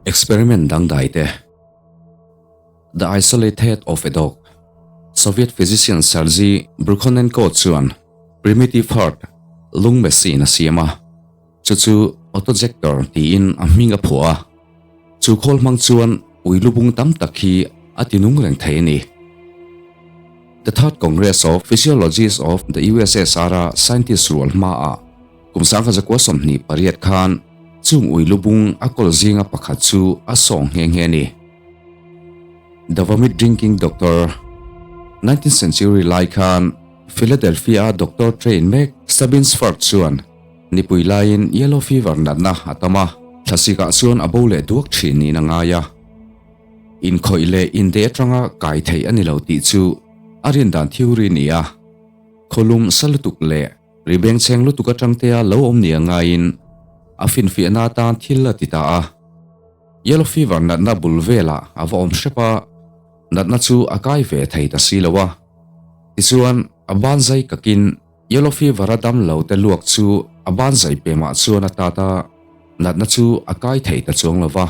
Experiment dangdai te The Isolate Head of a Dog Soviet physician Sergei Brukhonenko chuan primitive heart lung machine a siam a, chu chu autojector tiin a hming a phuah a. Chu khawl hmang chuan ui lubung tam tak hi a tinung reng thei a ni. The Third Congress of Physiologists of the USSR a scientist rual hmaah kum 1928 khan chung ui lubung a kawl zinga pakhat chu a sawng nghe nghe a ni. The Vomit Drinking Doctor Nineteenth century lai khan Philadelphia-a doctor train mek Stubbins Ffirth chuan nipui laiin yellow fever natna a tam a, thlasikah chuan a bo leh duak thin niin a ngai a. Inkhawih leh indeh atanga kai theih a ni lo tih chu a rindan theory ni a. Khawlum sa lutuk leh ri bengchheng lutuk atangtea lo awm nia ngaiin a finfiahna atan thil a ti ta a. Yellow fever natna bul velah a va awm hrep a, natna chu a kai ve thei ta si lo a. Tichuan, a ban zai kakin yellow fever a dam lo te luak chu a ban zai pemah chuan a tat a, natna chu a kai thei ta chuang lo va.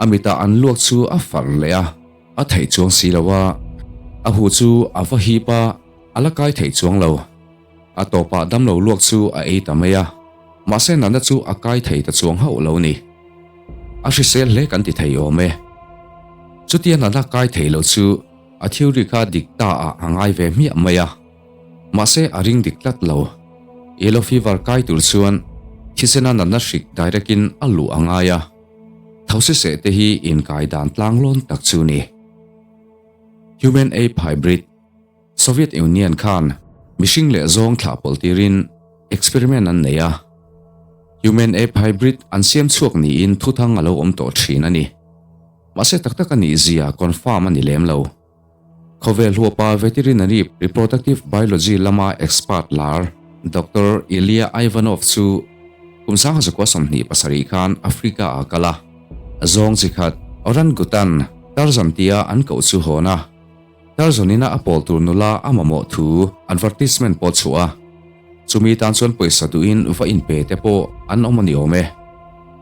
A mitah an luak chu a far leh a, a theih chuang si lo a, a hu chu a va hip a, a la kai thei chuang lo. A tawpah damlo luak chu a ei ta mai a, mahse natna chu a kai thei ta chuang hauh lo ni. A hrisel hle kan ti thei awm e. Chutia natna kai thei lo chu a theory kha dik ta ah a ngai ve hmiah mai a, mahse a ring dik tlat lo. Yellow fever kai tur chuan thisena natna hrik direct in a luh a ngai a, thosiseh te hi inkai dan tlanglawn tak chu ni. Human ape hybrid. Soviet Union khan mihring leh zawng thlah pawlh tirin experiment an nei a, human ape hybrid an siam chhuak niin thuthang a lo awm tawh thin a ni. Mahse tak tak a nih zia confirm a ni lem lo. Khawvel huapa veterinary reproductive biology lama expert lar Doctor Ilya Ivanov chu kum 1927 khan Africa ah a kal a, zawng chi khat orangutan Tarzan tia an koh chu hawn a. Tarzanina a pawl tur nula a mamawh thu advertisement pawh chhuah a, chumi tan chuan pawisa duhin va inpe te pawh an awm a ni awm e.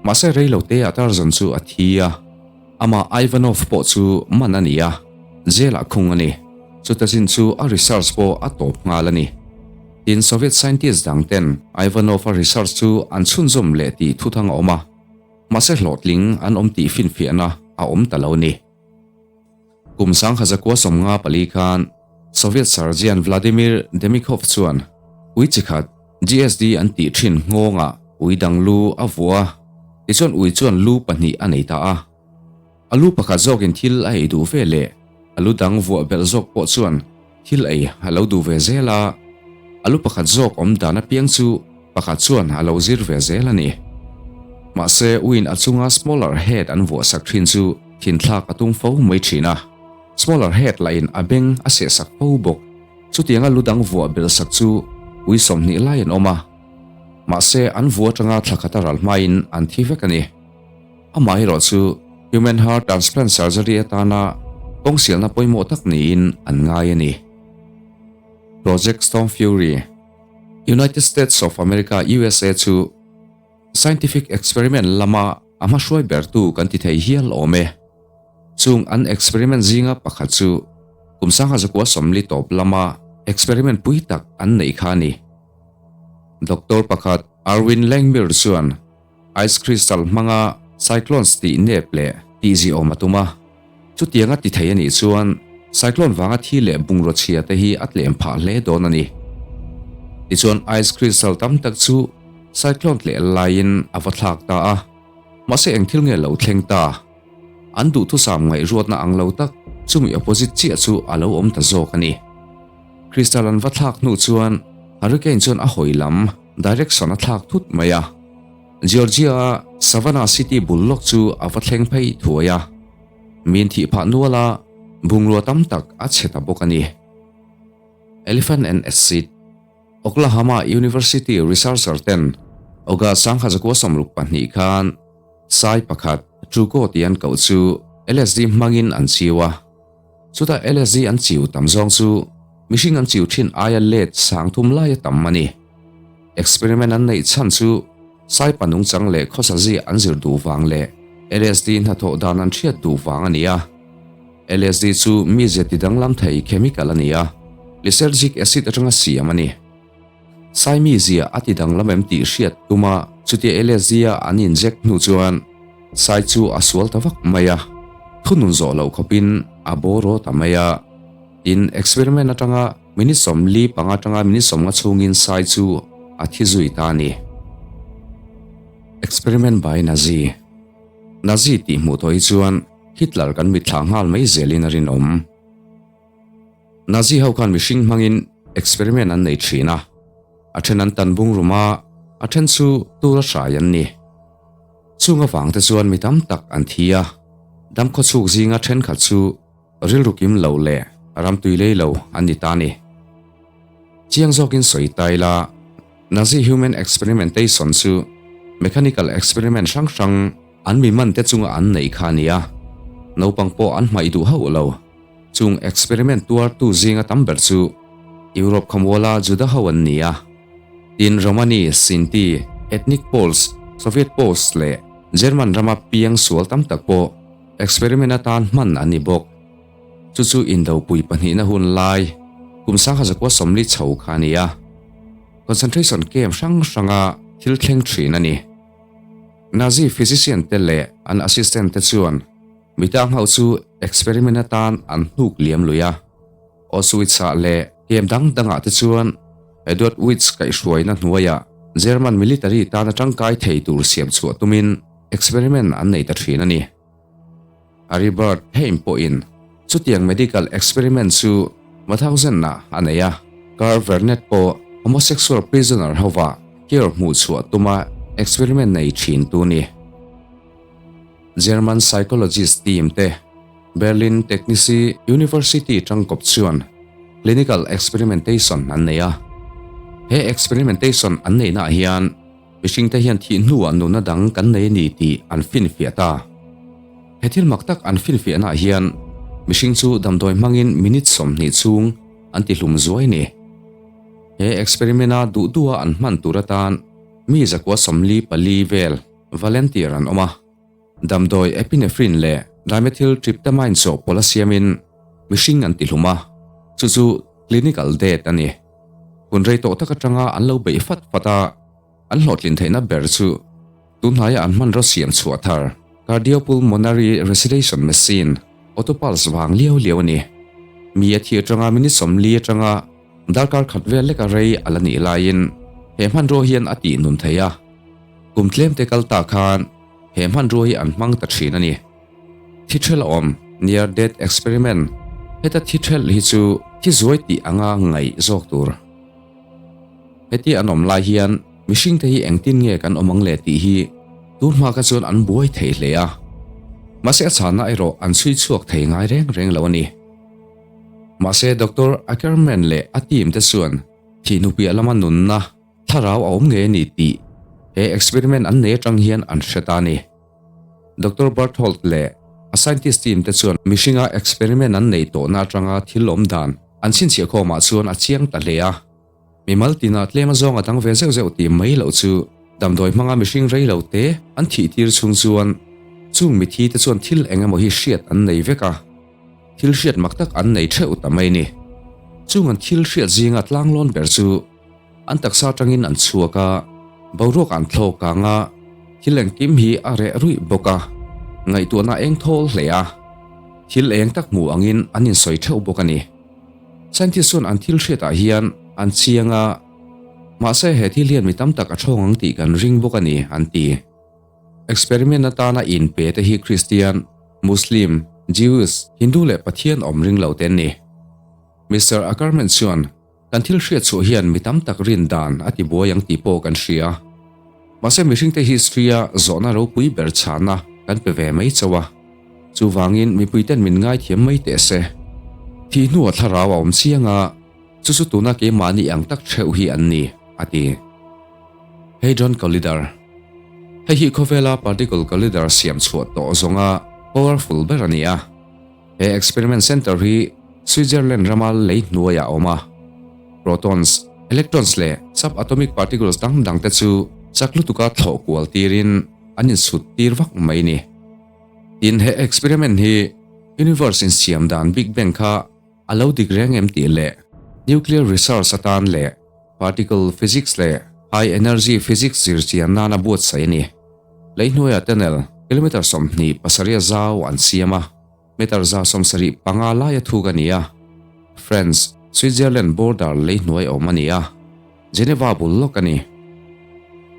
Mahse rei lo te ah Tarzan chu a thi a, amah Ivanov pawh chu man a ni a, jail ah khung a ni. Chuta chin chu a research pawh a tawp nghal a ni. Tin Soviet scientist dang ten Ivanov a research chu an chhunzawm leh tih thuthang a awm a, mahse hlawhtling an awm tih finfiahna a awm ta lo a ni. Kum 1954 khan Soviet Surgeon Vladimir Demikhov chuan ui chi khat GSD an tih thin nghawngah ui dang lu a vuah a, tichuan ui chuan lu pahnih a nei ta a. A lu pakhat zawkin thil a ei duh ve leh a lu dang vuah belh zawk pawh chuan thil ei a lo duh ve zel a, a lu pakhat zawk awm dan apiang chu pakhat chuan a lo zir ve zel a ni. Mahse, uiin a chunga smaller head an vuah sak thin chu thinthlak a tum fo mai thin a, smaller head lahin a beng a seh sak fo bawk. Chutianga lu dang vuah belh sak chu ui 20 lai an awm a, mahse an vuah atanga thla khat a ral hmain an thi vek a ni. Amaherawh chu human heart transplant surgery atana kawngsialna pawimawh tak niin an ngai a ni. Project Storm Fury, United States of America, usa, chu scientific experiment lama a hmahruai bertu kan ti thei hial awm e. Chung an experiment zinga pakhat chu kum 1940 tawp lama experiment pui tak an neih kha a ni. Doctor pakhat Erwin Langmuir chuan ice crystal hmanga cyclones tih nep leh tih ziawm a tum a. Chutianga ti thei a nih chuan cyclone vanga thi leh bungraw chhia te hi a tlem phah hle dawn a ni. Tichuan ice crystal tam tak chu cyclone tleh laiin a va thlak ta a, mahse eng thil nge lo thleng ta? An duhthusam ngaihruatna ang lo tak chumi opposite chiah chu a lo awm ta zawk a ni. Crystal an va thlak hnu chuan hurricane chuan a hawi lam direction a thlak thut mai a. Georgia-a Savannah City bul lawk chu a va thleng phei thuai a, min thih phah nual a, bungrua tam tak a chhe ta bawk a ni. Elephant and Acid, Oklahoma University researcher ten August 1962 khan sai pakhat Truco tih an koh chu LSD hmangin an chiu a, chutah LSD an chiu tam zawng chu. mihring an chiu thin aia let 3000 laia tam a ni. Experiment an neih chhan chu Saipa nungchang leh khawsazi an zir duh vang leh LSD hnathawh dan an hriat duh vang a ni a. LSD chu mizia tidanglam thei chemical a ni a, lysergic acid atanga siam a ni. Sai mizia a tidanglam em tih hriat tuma chutia LSD a an inject hnu chuan Sai chu a sual ta vak mai a, thunun zawh loh khawpin a bawraw ta mai a. Tin, experiment atanga minute 45 atanga minute 50 chhungin Sai chu a thi zui ta a ni. Experiment by Nazi Nazi tih hmuh tawh hi chuan Hitler kan mitthla nghal mai zelin a rinawm. Nazi ho khan mihring hmangin experiment an nei thin a, a then an tan bung rum a, a then chu tura hrai an ni. Chung avang te chuan mi tam tak an thi a, damkhaw chhuk zinga thenkhat chu rilru kim lo leh ramtui lei lo an ni ta a ni. Chiang zawkin sawi ta ila, Nazi human experimentation chu mechanical experiment hrang hrang an mi man te chunga an neih kha a ni a, naupang pawh an hmaih duh hauh lo. Chung experiment tuartu zinga tam ber chu Europe khamuala Juda ho an ni a. Tin, Romani, Sinti, ethnic Poles, Soviet Poles leh German rama piang sual tam tak pawh experiment atan hman an ni bawk. Chu chu Indopui pahnihna hun lai kum 1940 chho kha a ni a. Concentration camp hrang hranga thil thleng thin a ni. Nazi physician te leh an assistant te chuan mitang ho chu experiment atan an hnuk liam lui a. Auschwitz-ah leh camp dang dangah te chuan Edward Witz kaihhruaina hnuaiah German military tana tangkai thei tur siam chhuah tumin experiment an nei ta thin a ni. Aribert Heim pawhin chutiang medical experiment chu Mauthausen-ah a nei a, Karl Vernet pawh homosexual prisoner hova cure hmuh chhuah tuma experiment nei thin tu ni. German psychologist team te Berlin Technische University tangkawp chuan clinical experimentation an nei a. He experimentation an neihnaah hian mihringte hian thih hnuah nunna dang kan nei a ni tih an finfiah ta. He thil mak tak an finfiahnaah hian mihring chu damdawi hmangin minute 20 chhung an tihlum zuai a ni. He experiment-a duh duha an hman tur atan mi 144 vel volunteer an awm a. Damdawi epinephrine leh dimethyltryptamine chawhpawlh a siamin mihring an tihlum a, chu chu clinical death a ni. Hun rei tawh tak atanga an lo beih fat fat a, an hlawhtlin theihna ber chu tunhnaia an hmanraw siam chhuah thar cardiopulmonary resuscitation machine, autopulse vang liau liau a ni. Mi a thi atanga minute 40 atanga darkar khat vel leka rei a la nih laiin he hmanraw hian a tihnun thei a. Kum tlemte kal ta khan he hmanrua hi an hmang ta thin a ni. Thi ṭhelh a awm, near death experiment, heta thi ṭhelh hi chu thi zuai tih anga ngaih zawk tur. Heti an awm lai hian mihringte hi engtin nge kan awm ang le tih hi tun hma kha chuan an buai thei hle a. Mahse a chhanna erawh an chhui chhuak thei ngai reng reng lo a ni. Mahse Doctor Ackerman leh a team te chuan thih hnupiah lama nunna, Thlarau a awm ngei a ni tih he experiment an nei atang hian an hre ta a ni. Doctor Berthold leh a scientist team te chuan mihringa experiment an neih tawhna atanga thil awm dan an chhinchhiah khawmah chuan a chiang ta hle a. Mimal tinah tlem azawng a dang ve zeuh zeuh tih mai loh chu damdawi hmanga mihring rei lo te an thih tir chhung chuan chung mithi te chuan thil eng emaw hi hriat an nei vek a. Thil hriat mak tak an nei theuh ta mai a ni. Chung an thil hriat zinga tlanglawn ber chu An taksa atangin an chhuak a, boruak an thlawk kang a, thil engkim hi a reh ruih bawk a, ngaihtuahna a eng thawl hle a, thil eng tak hmu angin an insawi theuh bawk a ni. Scientist chuan an thil hriatah hian an chiang a, mahse he thil hian mi tam tak a thawng ang tih kan ring bawk a ni, an ti. Experiment atana inpe te hi Kristian, Muslim, Jewish, Hindu leh Pathian awm ring lo te an ni. Mister Ackerman chuan Kan thil hriat chhuah hian mi tam tak rin dan a ti buai ang tih pawh kan hria. Mahse mihringte history-a zawhna ropui ber chhana kan pe ve mai chauh a. Chuvangin mipuiten min ngaithiam mai teh se. Thih hnuah thlarau a awm chiang a, chu chu tuna keimahni ang tak theuh hi an ni, a ti. Hadron Collider Hei hi khawvela particle collider siam chhuah tawh zawnga powerful ber a ni a. He experiment center hi. Switzerland rama lei hnuaiah a awm a. Protons, electrons leh subatomic particles dang dangte chu chak lutuka thlawh kual tirin an insut tir vak mai ni. Tin, he experiment hi universe insiam dan Big Bang kha a lo dik reng em tih leh nuclear research atan leh particle physics leh high energy physics zirchian nana buatsaih a ni. Lei hnuaiah tunnel kilometre 27 zau an siam a, meter 75 laia thuk a ni a. France, Switzerland border lei hnuai awm a ni a, Geneva bul lawk a ni.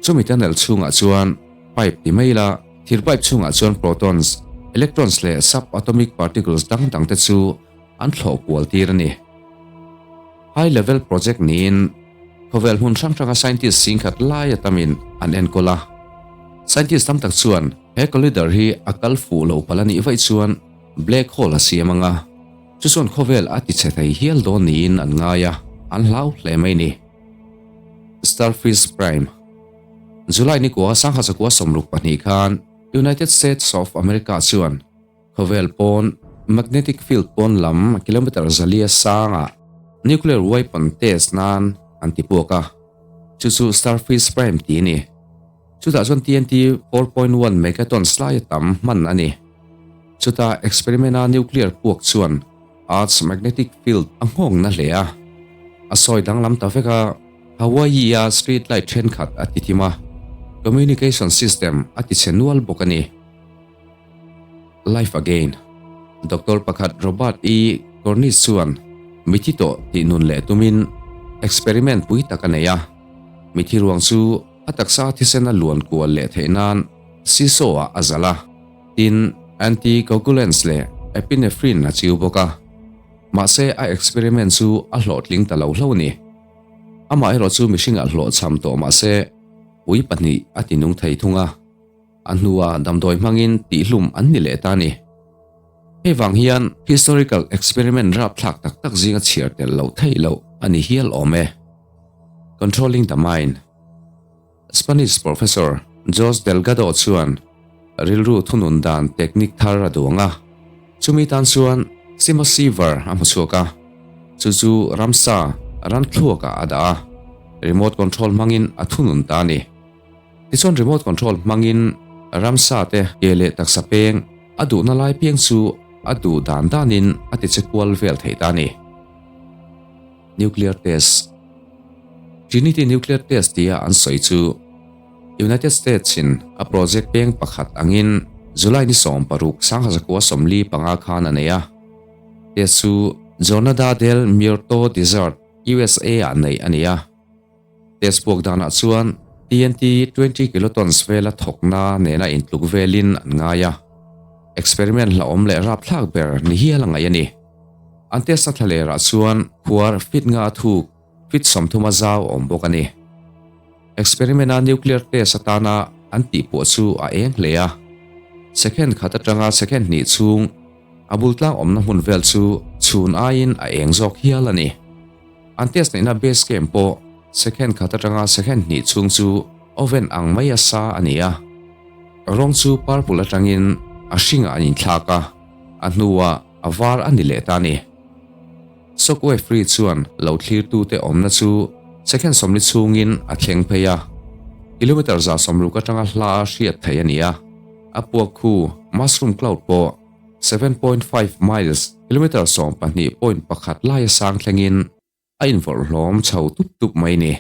Chumi tunnel chhungah chuan pipe ti mai ila, thir pipe chhungah chuan protons, electrons leh subatomic particles dang dangte chu an thlawh kual tir a ni. High level project niin khawvel hmun hrang hranga scientist singkhat laia tamin an enkawl a. Scientist tam tak chuan he collider hi a kal fuh lo palh a nih vaih chuan black hole a siam ang a, chu chuan khawvel a tichhe thei hial dawn niin an ngai a, an hlau hle mai ni. Starfish Prime July nikua 1962 khan United States of America chuan Khawvel pawn magnetic field pawn lam kilometre zalia sangah nuclear weapon test nan an ti puak a, chu chu Starfish Prime tih a ni. Chutah chuan TNT 4.1 megatons laia tam hman a ni. Chuta experiment-a nuclear puak chuan Earth's magnetic field a nghawng na hle a, a sawi danglam ta vek a, Hawaii-a street light thenkhat a ti thim a, communication system a ti chhe nual bawk a ni. Life Again. Doctor pakhat Robert E. Cornish chuan mithi tawh tih nun leh tumin experiment pui tak a nei a. Mithi ruang chu a taksa thisen a luan kual leh theih nan seesaw ah a zalh a, tin anticoagulants leh epinephrine a chiu bawk a. Mahse a experiment chu a hlawhtling ta lo hlo ni. Amaherawh chu mihringah hlawhchham tawh mahse ui pahnih a ti nung thei thung a. A hnua damdawi hmangin tihhlum an ni leh ta a ni. Hei vang hian historical experiment rapthlak tak tak zinga chhiar tel loh theih loh a ni hial awm e. Controlling the Mind Spanish Professor Jose Delgado chuan rilru thunun dan technique thar a duang a, chumi tan chuan Simosiever a hmu chhuak a, chu chu ramsa ran thluakah a dah a, remote control hmangin a thunun ta a ni. Tichuan remote control hmangin ramsa te ke leh taksa peng a duhna lai piang chu a duh dan danin a ti che kual vel thei ta a ni. Nuclear test Trinity Nuclear Test tia an sawi chu United States in a project peng pakhat angin July ni 16, 1945 khan a nei a. Test chu Jornada del Muerto Desert, USA ah neih a ni a. Test puak danah chuan TNT 20 kilotons vela thawkna nena intluk velin an ngai a, experiment hlauhawm leh rapthlak ber ni hial a ngaih a ni. An test a thlalerah chuan khuar feet nga a thuk, feet 30 a zau a awm bawk a ni. Experiment-a nuclear test atana an tihpuah chu a eng hle a, second khat atanga second hnih chhung a bul tlang awmna hmun vel chu chhun aiin a eng zawk hial a ni. An test neihna base camp pawh second khat atanga second hnih chhung chu oven ang mai a sa a ni a. Rawng chu purple atangin a hringah an inthlak a, a hnuah a var a ni leh ta a ni. Shockwave ri chuan lo thlirtute awmna chu second 40 chhungin a thleng phei a, kilometre 160 atanga hla a hriat theih a ni a. A puak khu mushroom cloud pawh 7.5 miles, kilometre 12.1 laia sang thlengin a invawrh hlawm chho tup tup mai ni.